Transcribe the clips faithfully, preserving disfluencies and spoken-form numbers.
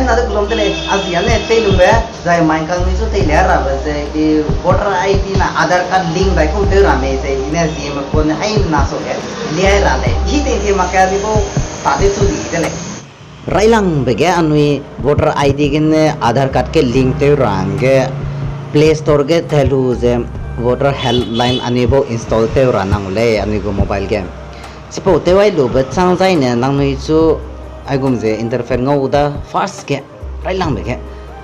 Na de kelum de lei, a zi a ne teilungbe, zai mai kang ni chu teilia rabe ze, i voter I D na Aadhaar card link bai kum tew ra mei ze, i ne zieme phone ne haimena su ge, liai ra lei, hi tei tei mak ka di bau, ta de chu di de lei. Railangbe ge anui voter I D gene Aadhaar card ge link tew ra hangge Play Store ge telu ze voter helpline anui bau install tew ra nang u lei anui gu mobile ge. Chipau tew ai lube chang zaine nangnui chu aigum ze interface ngau gu da first ge, railangbe ge.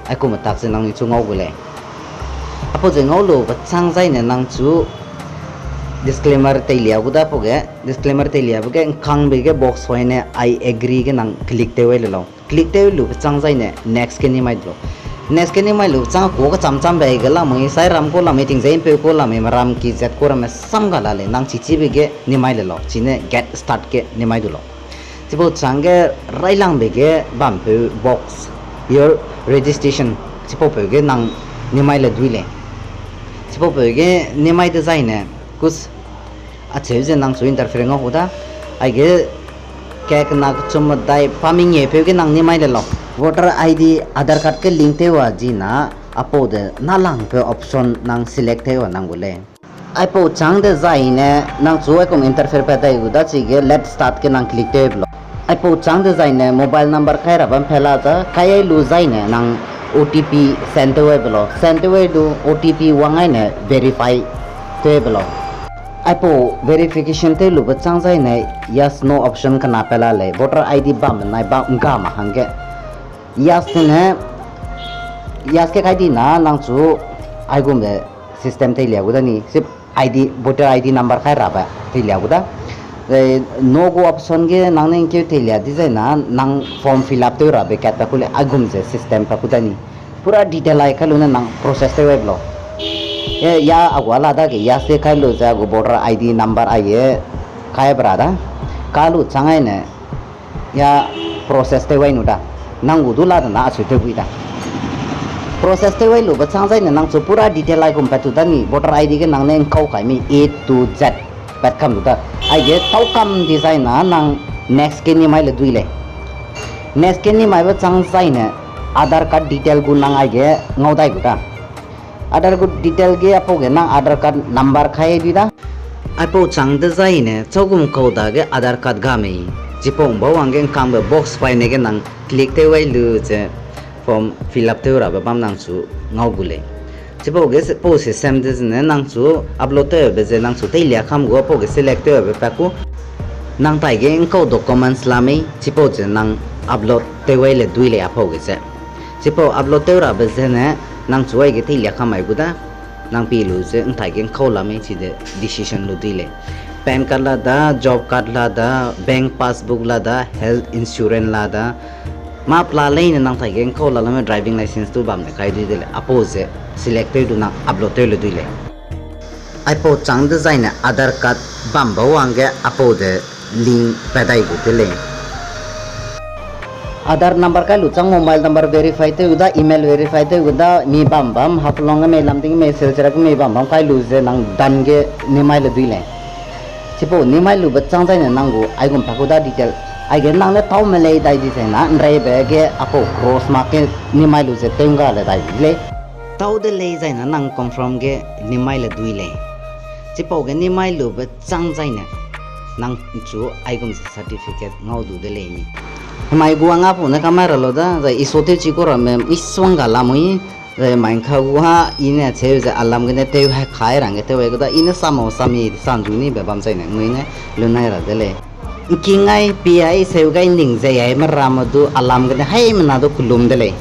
Aigum tak ze nangnui chu ngau gu lei. Apau ze ngau lube chang zaine nang chu disclaimer teilia gu da pau ge, disclaimer teiliabe ge ngkangbe ge box hoine I agree ge nang click tew ai le lau. Click tew lube chang zaine next ge nimai du lau. Next ge nimai lube chang ku kacham chambe ge lamui, sai ram ku lamui, tingzei mpeu ku lamui, meram ki zat ku ramme sam ga la lei, nang chichibe ge nimai le lau, chine get start ge nimai du lau. Chipau chang ge railangbe ge bampeu box, your registration, chipaupeu ge nang nimai le dui lei. Chipaupeu ge nimai dezaine, kus acheu ze nang chu interface ngau gu da, aige kekena kechum medai pa mengeupeu ge nang nimai le lau. Voter I D, Aadhaar card ge link tew a zina, apau de nalangpeu option nang select tew a nang gu lei. Aipau chang dezaine nang chu aigum interface pat dai gu da chige let's start ge nang click tew be lau. Aipau chang dezaine mobile number kai ra bam pela da, kai ai lu zaine nang O T P send tew ai be lau. Send tew ai lu O T P wang aine verify tew ai be lau. Aipau verification tew lube chang zaine yes no option kena pela lei, voter I D bam benai bam ngga ma hangge. Yes ne, yes ge kai dina nang chu aigumbe system teilia gu da ni, sip I D, voter I D number kai rabe teilia gu da. No gu option ge nang ne ngkeu teilia dezaina nang form fill up tew rabe kat pa ku lei, aigum ze system pa ku da ni. Pura detail ai kai lu ne nang process tew ai be lau. E, ya a gu a la dage yes ge kai lu ze a gu voter I D number aige kai be ra da. Ka lu chang aine, ya process tew ai nu da. Nang gu du la dena acheu tew bui da. Process tew ai lube chang zaine nang chu pura detail aigum pat tu da ni, voter I D ge nang ne ngkau kai mi A to Z pat kam du da. Aige tau kam dezaina nang next ge nimai le dui lei. Next ge nimaibe chang zaine Aadhaar card detail gu nang aige ngau dai gu da. Aadhaar gu detail ge apau ge nang Aadhaar card number kai dui da. Aipau chang dezaine chaugum kau dage Aadhaar card ga mei. Chipau bau wangge ngkangbe box paine ge nang click tew ai lu ze form fill up tew rabe bam nang chu ngau gu lei. Chipau ge pau se sem dezene nang chu upload tewbe ze nang chu teilia kam gu apau ge select tewbe pa ku. Nang taige ngkau documents la mei, chipau ze nang upload tew ai le dui lei apau ge ze. Chipau upload tew rabe zene nang chu aige teilia kam ai gu da. Nang pi lu ze ntaige ngkau la mei chide decision lu dui lei. PAN card la da, job card la da, bank passbook la da, health insurance la da. Mâ pela leine nang taige ngkau la lame driving license tu bam ne kai dui de lei. Apau ze select tew du nang upload tew le dui lei. Aipau chang dezaine Aadhaar card bambe wangge apau de link pat dai gu de lei. Aadhaar number kai lu chang mobile number verify tew gu da, email verify tew gu da, mi bam bam, Haflong ge mei, Lumding ge mei, Silchar ge mei bam bam kai lu ze nang done ge nimai le dui lei. Chipau nimai lube chang zaine nang gu aigum pa ku da detail. Aige nang ne tau me lei dai di zaina nreibe ge apau cross mark ge nimai lu ze tew ngga le dai di lei. Tau de lei zaina nang confirm ge nimai le dui lei. Chipau ge nimai lube chang zaine nang chu aigum ze certificate ngau du de lei ni. Hemai gu anga pu ne kamai ra lau da, zai i so tew chi ku ramme misongga lamui, zai mai ngka gu ha i ne cheu ze alam gene tew hai kai rangge tew ai gu da, i ne samau sami sanzu nibe bam zaine nui ne lunai ra de lei. Ngking ai, pi ai, seu gai ning ze ai me ramme du alam gene haimena du kelum de lei.